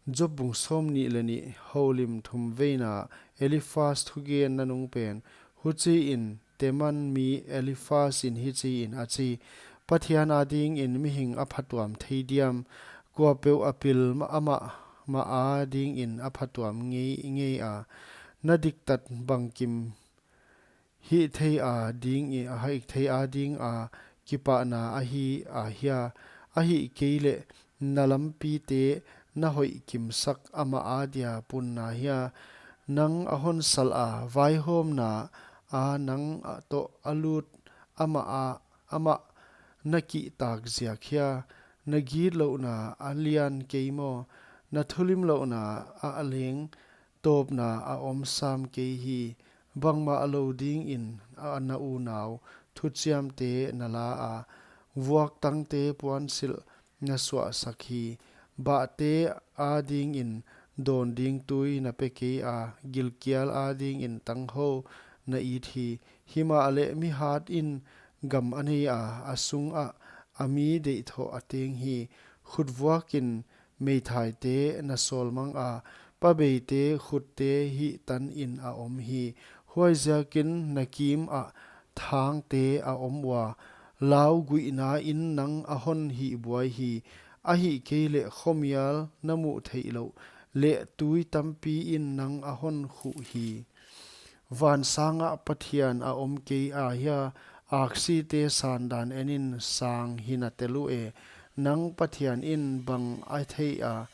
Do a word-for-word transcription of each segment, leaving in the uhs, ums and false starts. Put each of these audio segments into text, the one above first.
Job bung sawmnih leh nih, houlim thumveina. Eliphaz thugen nanung pen. Huchiin Teman mi Eliphaz in hichiin a chi: Pathian adingin mihing a phatuam thei diam? Kuapeuh a pil ma-, amah mah adingin a phatuam ngei, ngei a. Na diktat bangkim hih thei a ding i, a hih thei a ding a kipahna ahi a hia? Ahihkeileh na lampite na hoih kimsak amah adia punna hia? Nang a hon sal a, vaihawmna a nang a toh a lut amah a, amah na kihtak ziak hia? Na gitlouhna a lian kei maw? Na thulimlouhna a leng tawpna a om sam kei hi. Bangmah lou dingin a na unau thuchiamte na la a, vuaktangte puansilh na suahsak hi. Bahte adingin dawn ding tui na pe kei a, gilkial adingin tanghou na it hi. Himahleh mihat in gam a nei a, a sungah a mi deihthoh a teng hi. Khutvuakin meithaite na sawlmang a, pabeite khutte hihtanin a om hi. Huaiziakin na kimah thangte a om ua, lauguihnain nang a hon hihbuai hi. Ahihkeileh khomial na muh theihlouh leh tui tampiin nang a hon khuh hi. Vansangah Pathian a om kei a hia? Aksite sandan enin sang hi na tel uh e. Nang Pathian in bang a thei a,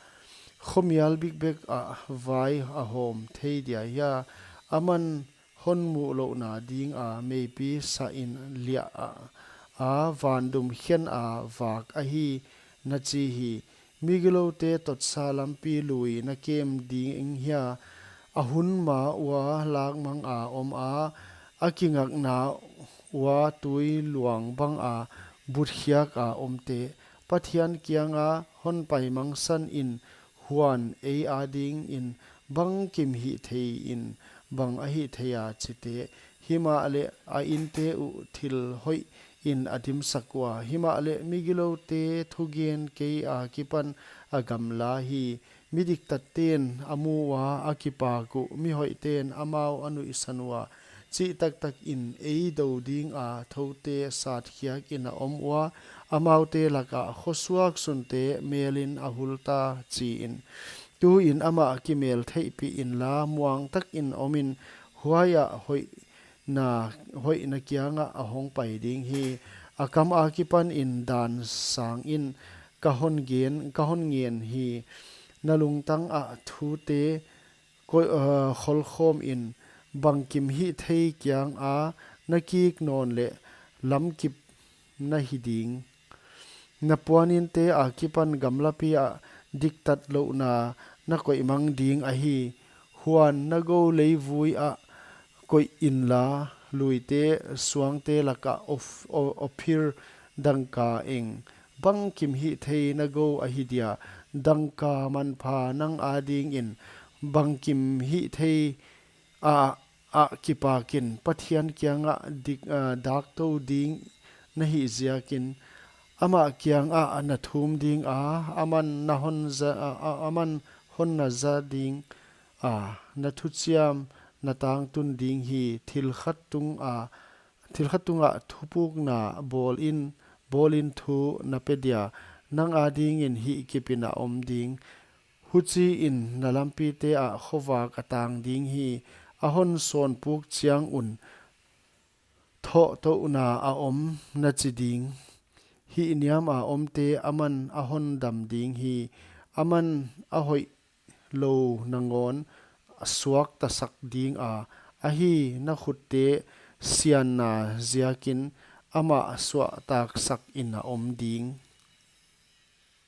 khomial bikbek ah vai a hawm thei dia hia? Aman hon muhlouhna dinga meipi sahin liah a, a vandum khen a vak ahi, na chi hi. Migiloute totsa lampi lui na kem ding hia? A hun ma ua lakmang a om a, a kingakna ua tui luang banga butkhiak a omte. Pathian kianga hon pai mangsanin, huan ei adingin bangkim hih thei in bang a hih thei a chite. Himahleh a inte uh thil hoihin a dimsak ua, himahleh migiloute thugen kei akipan a gamla hi. Mi diktatten a mu ua a kipak uh, mihoihten amau a nuihsan ua. Chihtaktakin ei dou dinga thoute satkhiakin a om ua, amaute lakah khosuak sunte melin a hulta, chiin. Tuin amah kimel theihpih inla, muangtakin omin, huaiah hoihna, hoihna kiangah a hongpai ding hi. A kam akipanin dan sangin ka hon gen, ka hon ngen hi. Na lungtang ah thute koi, eh, kholkhawmin, bangkim hih thei kianga na kik nawn leh lamkip na hi ding. Na puaninte akipan gamlapi ah diktatlouhna na koihmang ding ahi. Huan na gou leivui ah koih inla, luite suangte lakah Oph-, O-, Ophir dangka eng. Bangkim hih thei na gou ahi dia, dangka manpha nang adingin. Bangkim hih thei a, a kipakin, Pathian kiangah dik, a, daktou ding na hih ziakin. Amah kiangah na thum dinga, aman na hon za, a, a, aman hon na za ding a, na thuchiam na tangtun ding hi. Thil khat tunga, thil khat tungah thupukna bawlin, bawlin thu na pe dia, nang adingin hihkipin a om ding. Huchiin na lampite ah khovak a tang ding hi. A hon sawnpuk chiang un, thohtouhna a om na chi ding. Hihniam a omte aman a hon dam ding hi. Aman a hoihlou nangawn a suaktasak dinga, ahi, na khutte sianna ziakin amah suahtaksakin a om ding.